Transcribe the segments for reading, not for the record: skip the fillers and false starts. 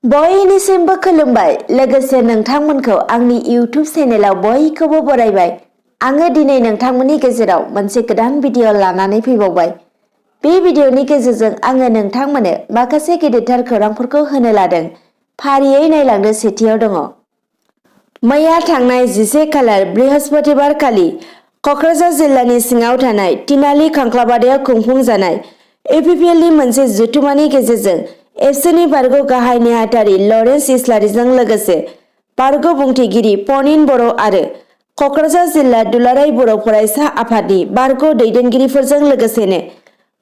बयनिसिमबो खुलुमबाय लोगोसे नोंथांमोनखौ आंनि YouTube चेनेलाव बयखौबो बरायबाय। आङो दिनै नोंथांमोननि गेजेराव मोनसे गोदान भिडिअ लानानै फैबावबाय। बे भिडिअनि गेजेरजों आङो नोंथांमोननो माखासे गेदेरथार खौरांफोरखौ होनो लादों। फारियै नायलांदो। सेथियाव दङ। मैया थांनाय 11 खालार बृहस्पतिबार खालि क'क्राझार जिल्लानि सिङाव थानाय तिनालि खांख्लाबादायाव खुंफुंजानाय APPLनि मोनसे जथुमानि गेजेरजों एबसुनि बारग' गाहाय नेहाथारि लरेन्स इस्लारिजों लोगोसे बारग' बुंथिगिरि पनिन बर' आरो क'क्राझार जिल्ला दुलाराय बर' फरायसा आफादनि बारग' दैदेनगिरिफोरजों लोगोसेनो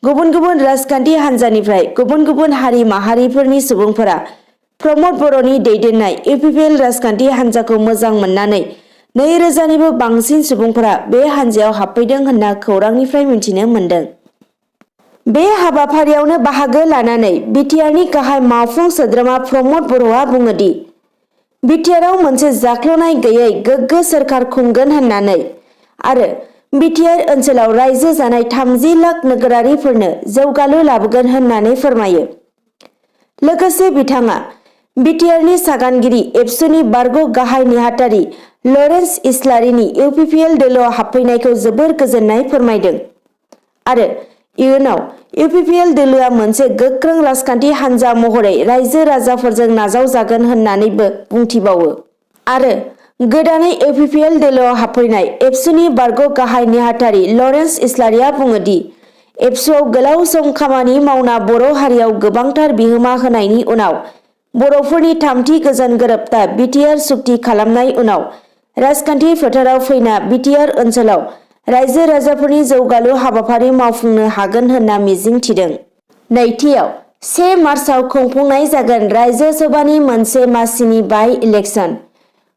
गुबुन गुबुन राजखान्थि हान्जानिफ्राय गुबुन गुबुन हारि माहारिफोरनि सुबुंफोरा प्रमद बर'नि दैदेननाय APPL राजखान्थि हान्जाखौ मोजां मोननानै 2000निबो बांसिन सुबुंफोरा बे हान्जायाव हाबफैदों होनना खौरांनिफ्राय मिथिनो मोन्दों। बे हाबाफारियावनो बाहागो लानानै बिटिआरनि गाहाय मावफुं सोद्रोमा प्रमद बर'आ बुङो दि बिटिआरआव मोनसे जाख्ल'नाय गैयै गोग्गो सोरखार खुंगोन होननानै आरो बिटिआर ओनसोलाव रायजो जानाय 30 लाख नोगोरारिफोरनो जौगालु लाबोगोन होननानै फोरमायो। लोगोसे बिथाङा बिटिआरनि सागानगिरि एबसुनि बारग' गाहाय नेहाथारि लरेन्स इस्लारिनि UPPL दोलोआव हाबफैनायखौ जोबोर गोजोननाय फोरमायदों आरो इयुनाव UPPL दोलोआ मोनसे गोख्रों राजखान्थि हान्जा महरै रायजो राजाफोरजों नाजावजागोन होननानैबो बुंथिबावो। आरो गोदानै UPPL दोलोआव हाबफैनाय एबसुनि बारग' गाहाय नेहाथारि लरेन्स इस्लारिया बुङो दि एबसुआव गोलाव सम खामानि मावना बर' हारियाव गोबांथार बिहोमा होनायनि उनाव बर'फोरनि थामथि गोजोन गोरोबथा बिटिआर सुक्ति खालामनाय उनाव राजखान्थि फोथाराव फैना बिटिआर ओनसोलाव रायजो राजाफोरनि जौगालु हाबाफारि मावफुंनो हागोन होनना मिजिं थिदों। नैथियाव 1 मार्चआव खुंफुंनाय जागोन रायजो सभानि मोनसे मासिनि बाइ इलेक्शन।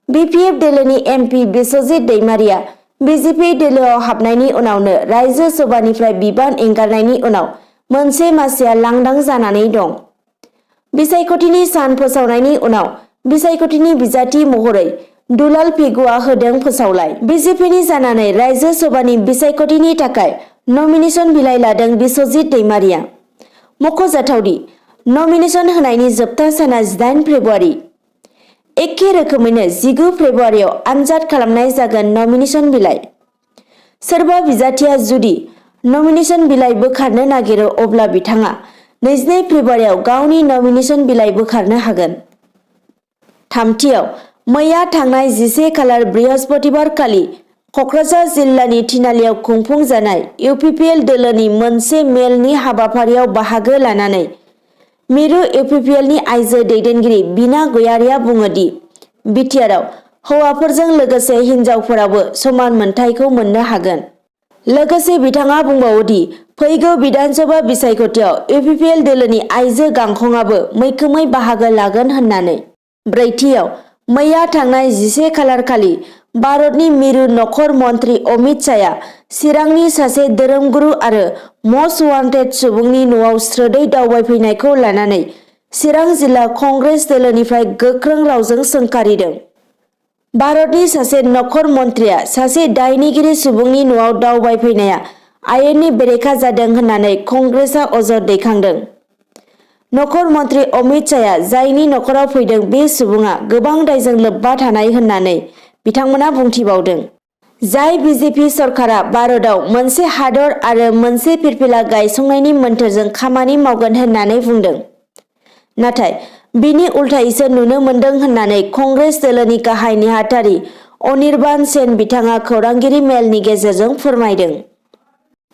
BPF दोलोनि MP बिस्वजित दैमारिया BJP दोलोआव हाबनायनि उनावनो रायजो सभानिफ्राय बिबान एंगारनायनि उनाव मोनसे मासिया लांदां जानानै दं। बिसायख'थिनि सान फोसावनायनि उनाव बिसायख'थिनि बिजाथि महरै दुलाल पेगुआ होदों फोसावलाय। BJPनि जानानै रायजो सभानि बिसायख'थिनि थाखाय नमिनेशन बिलाइ लादों बिस्वजित दैमारिया। मख'जाथावदि नमिनेशन होनायनि जोबथा साना 18 फेब्रुवारि। एखे रोखोमैनो 19 फेब्रुवारियाव आनजाद खालामनाय जागोन नमिनेशन बिलाइ। सोरबा बिजाथिया जुदि नमिनेशन बिलाइ बोखारनो नागिरो अब्ला बिथाङा 22 फेब्रुवारियाव गावनि नमिनेशन बिलाइ बोखारनो हागोन। थामथियाव मैया थांनाय 11 खालार बृहस्पतिबार खालि क'क्राझार जिल्लानि तिनालियाव खुंफुंजानाय UPPL दोलोनि मोनसे मेलनि हाबाफारियाव बाहागो लानानै मिरु UPPLनि आइजो दैदेनगिरि बिना गयारिया बुङो दि बिटिआरआव हौवाफोरजों लोगोसे हिनजावफोराबो समान मोनथायखौ मोननो हागोन। लोगोसे बिथाङा बुंबावो दि फैगौ बिधानसभा बिसायख'थियाव UPPL दोलोनि आइजो गांखंआबो मैखोमै बाहागो लागोन होननानै। ब्रैथियाव मैया थांनाय 11 खालार खालि भारतनि मिरु नखर मन्त्रि अमित शाहआ चिरांनि सासे धोरोमगुरु आरो मस्ट वान्टेड सुबुंनि न'आव स्रोदै दावबायफैनायखौ लानानै चिरां जिल्ला कंग्रेस दोलोनिफ्राय गोख्रों रावजों सोंखारिदों। भारतनि सासे नखर मन्थ्रिया सासे दायनिगिरि सुबुंनि न'आव दावबायफैनाया आयेननि बेरेखा जादों होननानै कंग्रेसआ अजद दैखांदों। नखर मन्त्रि अमित शाहआ जायनि नखराव फैदों बे सुबुङा गोबां दायजों लोब्बा थानाय होननानै बिथांमोना बुंथिबावदों। जाय BJP सरकारा भारतआव मोनसे हादर आरो मोनसे फिरफिला गायसंनायनि मोन्थोरजों खामानि मावगोन होननानै बुंदों। नाथाय बिनि उल्थायैसो नुनो मोन्दों होननानै कंग्रेस दोलोनि गाहाय नेहाथारि अनिर्बान सेन बिथाङा खौरांगिरि मेलनि गेजेरजों फोरमायदों।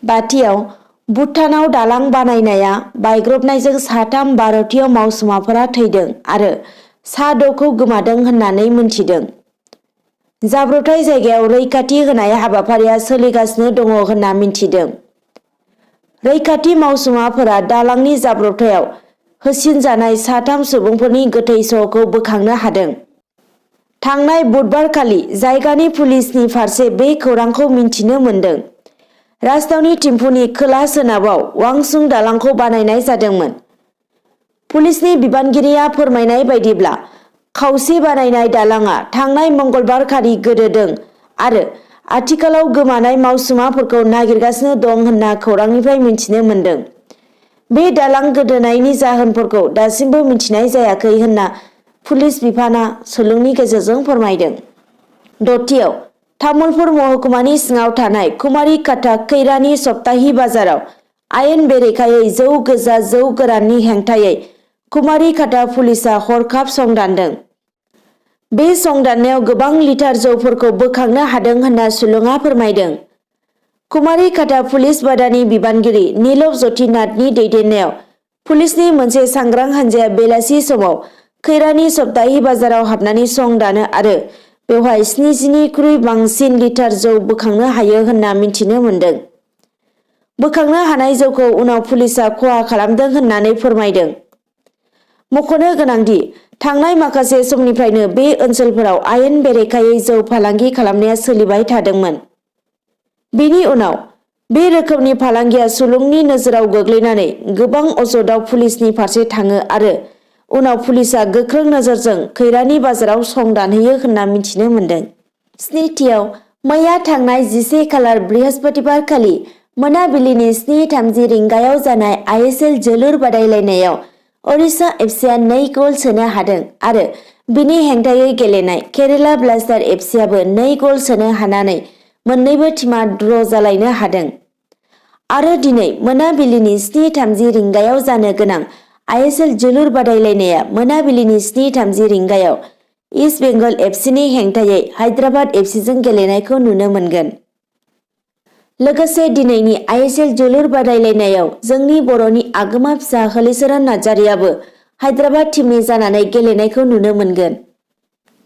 बाथियाव भुटानाव दालां बानायनाया बायग्रबनायजों 3 भारतीय मावसुमाफोरा थैदों आरो 6खौ गोमादों होननानै मिन्थिदों। जाब्रबथाय जायगायाव रैखाथि होनाय हाबाफारिया सोलिगासिनो दङ होनना मिन्थिदों। रैखाथि मावसुमाफोरा दालांनि जाब्रबथायाव होसिनजानाय 3 सुबुंफोरनि गोथै सह'खौ बोखांनो हादों। थांनाय बुधबारखालि जायगानि पुलिसनि फारसे बे खौरांखौ मिन्थिनो मोन्दों। राजधानी थिम्फुनि खोला सोनाबाव वांसुं दालांखौ बानायनाय जादोंमोन। पुलिसनि बिबानगिरिया फोरमायनाय बायदिब्ला खावसे बानायनाय दालांआ थांनाय मंगलबारखालि गोदोदों आरो आथिखालाव गोमानाय मावसुमाफोरखौ नागिरगासिनो दं होनना खौरांनिफ्राय मिन्थिनो मोन्दों। बे दालां गोदोनायनि जाहोनफोरखौ दासिमबो मिथिनाय जायाखै होनना पुलिस बिफाना सुलुंनि गेजेरजों फोरमायदों। दथियाव तामुलपुर महकुमानि सिङाव थानाय कुमारीकाटा खैरानि सप्ताहि बाजाराव आयेन बेरेखायै जौ गोजा जौ गोराननि हेंथायै कुमारीकाटा पुलिसा हरखाब संदानदों। बे संदाननायाव गोबां लिटार जौफोरखौ बोखांनो हादों होनना सुलुङा फोरमायदों। कुमारीकाटा पुलिस बादानि बिबानगिरि नीलव जतिनाथनि दैदेननायाव पुलिसनि मोनसे सांग्रां हान्जाया बेलासि समाव खैरानि सप्ताहि बाजाराव हाबनानै संदानो आरो बेवहाय 70निख्रुइ बांसिन लिटार जौ बोखांनो हायो होनना मिथिनो मोन्दों। बोखांनो हानाय जौखौ उनाव पुलिसा खहा खालामदों होननानै फोरमायदों। मख'नो गोनांदि थांनाय माखासे समनिफ्रायनो बे ओनसोलफोराव आयेन बेरेखायै जौ फालांगि खालामनाया सोलिबाय थादोंमोन। बेनि उनाव बे रोखोमनि फालांगिया सुलुंनि नोजोराव गोग्लैनानै गोबां अजदआव पुलिसनि फारसे थाङो आरो उनाव पुलिसा गोख्रों नोजोरजों खैरानि बाजाराव संदानहैयो होनना मिथिनो मोन्दों। स्निथियाव मैया थांनाय 11 खालार बृहस्पतिबार खालि मोनाबिलिनि 7:30 रिंगायाव जानाय ISL जोलुर बादायलायनायाव ओडिशा एफसिआ 2 गल सोनो हादों आरो बिनि हेंथायै गेलेनाय केरेला ब्लास्टार एफसिआबो 2 गल सोनो हानानै मोन्नैबो टीमा ड्र जालायनो हादों। आरो दिनै मोनाबिलिनि 7:30 रिंगायाव जानो गोनां ISL जोलुर बादायलायनाया मोनाबिलिनि 7:30 रिंगायाव इस्ट बेंगल एफसिनि हेंथायै हायद्राबाद एफसिजों गेलेनायखौ नुनो मोनगोन। लोगोसे दिनैनि ISL जोलुर बादायलायनायाव जोंनि बर'नि आगोमा फिसा हलिचरन नार्जारियाबो हायद्राबाद टीमनि जानानै गेलेनायखौ नुनो मोनगोन।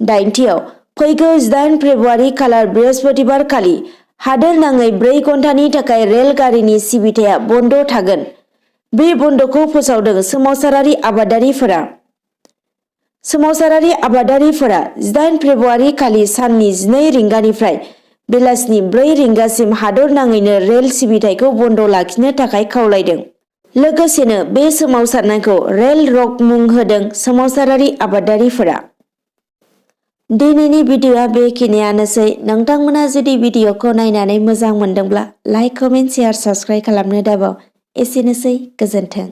8थियाव फैगौ 18 फेब्रुआरि खालार बृहस्पतिबार खालि हादोर नाङै 4 घन्टानि थाखाय रेल गारिनि सिबिथाया बन्द थागोन। बे बन्दखौ फोसावदों सोमावसारारि आबादारिफोरा। सोमावसारारि आबादारिफोरा 18 फेब्रुआरि खालि साननि 12 रिंगानिफ्राय बेलासिनि 4 रिंगासिम हादर नाङैनो रेल सिबिथायखौ बन्द लाखिनो थाखाय खावलायदों। लोगोसेनो बे सोमावसारनायखौ रेल रक मुं होदों सोमावसारारि आबादारिफोरा। दिनैनि भिडिअआ बेखिनियानोसै। नोंथांमोना जुदि भिडिअखौ नायनानै मोजां मोनदोंब्ला लाइक, कमेन्ट, शेयार, साबस्क्राइब खालामनो दाबाव। एसेनोसै, गोजोन्थों।